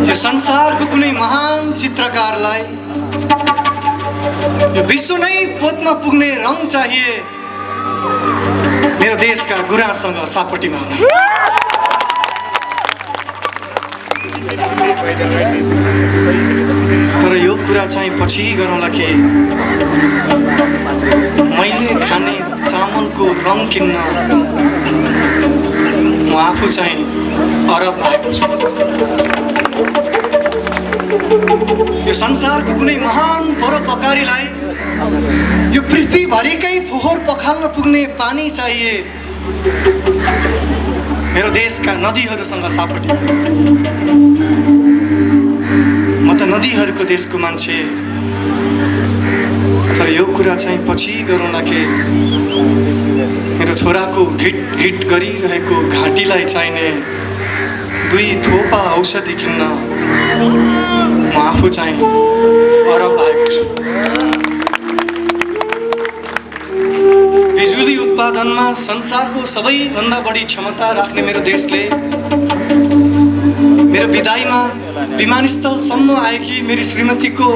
यो संसारको कुनै महान चित्रकारलाई यो विश्व नै पोत्न पुग्ने रङ चाहिए मेरो देशका गुराँससँग सापटीमा हुने। तर यो कुरा चाहिँ पछि गरौँला के मैले खाने चामलको रङ किन्न म आफू चाहिँ अरब आएको छु। यो संसारको कुनै महान परोपकारीलाई यो पृथ्वीभरिकै फोहोर पखाल्न पुग्ने पानी चाहिए मेरो देशका नदीहरूसँग सापटी। म त नदीहरूको देशको मान्छे, तर यो कुरा चाहिँ पछि गरौँला के मेरो छोराको घिट घिट गरिरहेको घाँटीलाई चाहिने 2 थोपा औषधि किन्न म आफू चाहिँ अरब आएको छु। बिजुली उत्पादनमा संसारको सबैभन्दा बढी क्षमता राख्ने मेरो देशले मेरो विदाईमा विमानस्थलसम्म आएकी मेरी श्रीमतीको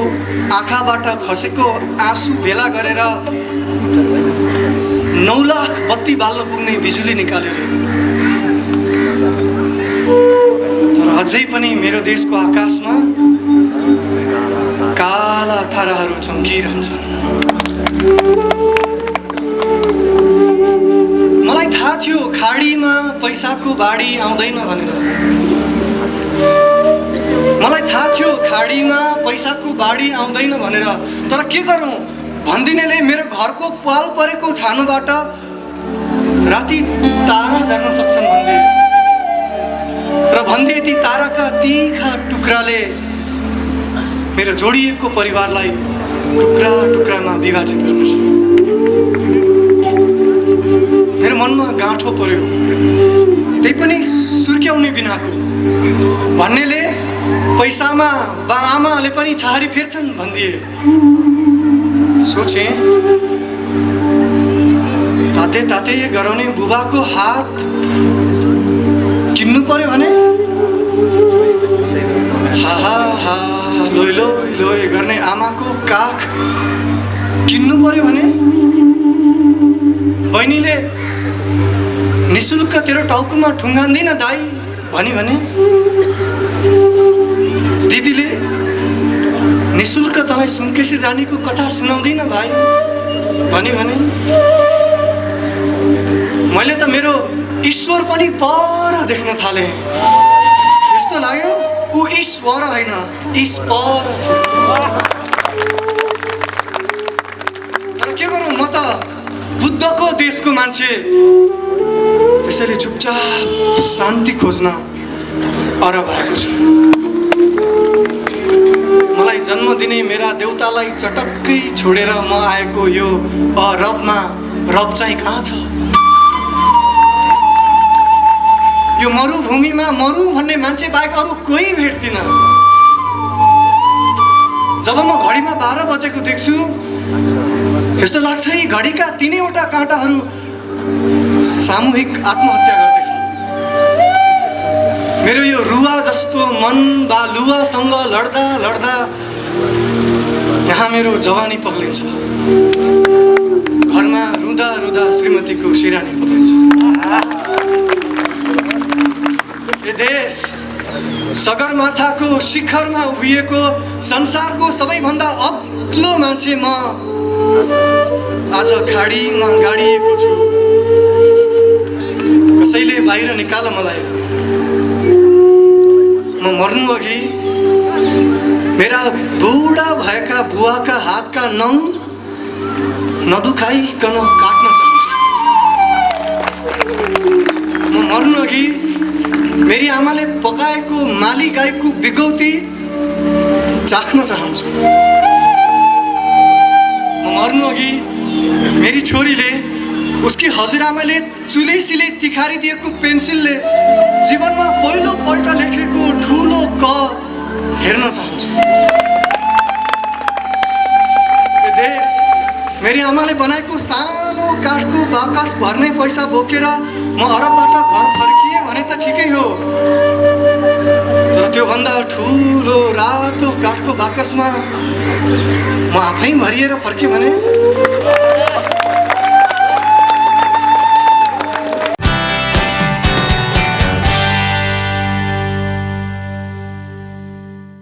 आँखाबाट खसेको आँसु भेला गरेर 9 लाख बत्ती बाल्न पुग्ने बिजुली निकालेर। तर अझै पनि मेरो देशको आकाशमा काला ताराहरू चम्किरहन्छन्। मलाई थाहा थियो खाडीमा पैसाको बाढी आउँदैन भनेर। मलाई थाहा थियो खाडीमा पैसाको बाढी आउँदैन भनेर, तर के गरौँ भन्दिनेले मेरो घरको पाल परेको छानोबाट राति तारा झर्न सक्छन् भन्थे र भन्थे ती ताराका तीखा टुक्राले मेरो जोडिएको परिवारलाई टुक्रा टुक्रामा विभाजित गर्छ। मेरो मनमा गाँठो पर्यो, त्यही पनि सुर्क्याउने बिनाको। भन्नेले पैसामा बाआमाले पनि छहारी फेर्छन् भन्दिए। सोचे ताते ताते गराउने बुबाको हात किन्नु पर्यो भने हा हा हा लोइ लोइ लोइ गर्ने आमाको काख किन्नु पर्यो भने बहिनीले निशुल्क तेरो टाउकोमा ठुङ्गान्दिन दाई भनी भने दिदीले निशुल्क तँलाई सुनकेशी रानीको कथा सुनाउँदिन भाइ भनी भने मैले त मेरो ईश्वर पनि पर देख्न थाले। यस्तो लाग्यो ऊ ईश्वर होइन ईश्वर थियो। तर के गरौँ, म त बुद्धको देशको मान्छे, त्यसैले चुपचाप शान्ति खोज्न अरब आएको छु। मलाई जन्म दिने मेरा देउतालाई चटक्कै छोडेर म आएको यो अरबमा रब चाहिँ कहाँ छ? यो मरुभूमिमा मरु भन्ने मान्छे बाहेक अरू कोही भेट्दिन। जब म घडीमा 12 बजेको देख्छु यस्तो लाग्छ यी घडीका 3वटा काँटाहरू सामूहिक आत्महत्या गर्दैछ। मेरो यो रुवा जस्तो मन बालुवासँग लड्दा लड्दा यहाँ मेरो जवानी पग्लिन्छ। घरमा रुँदा रुँदा श्रीमतीको सिरानी पग्लिन्छ। यो देश सगरमाथाको शिखरमा उभिएको संसारको सबैभन्दा अग्लो मान्छे म आज खाडीमा गाडिएको छु। कसैले बाहिर निकाल मलाई। म मर्नु अघि मेरा बुढा भएका बुवाका हातका नङ नदुखाइकन काट्न चाहन्छु। म मर्नु अघि मेरी आमाले पकाएको माली गाईको बिगौती चाख्न चाहन्छु। म मर्नु अघि मेरी छोरीले उसकी हजुरआमाले चुलेसीले तिखारी दिएको पेन्सिलले जीवनमा पहिलोपल्ट लेखेको ठुलो क हेर्न चाहन्छु। यो देश मेरी आमाले बनाएको सानो काठको बाकस भर्ने पैसा बोकेर म अरबबाट घर फर्किएँ भने त ठिकै हो, तर त्योभन्दा ठुलो रातो काठको बाकसमा म आफै भरिएर फर्केँ भने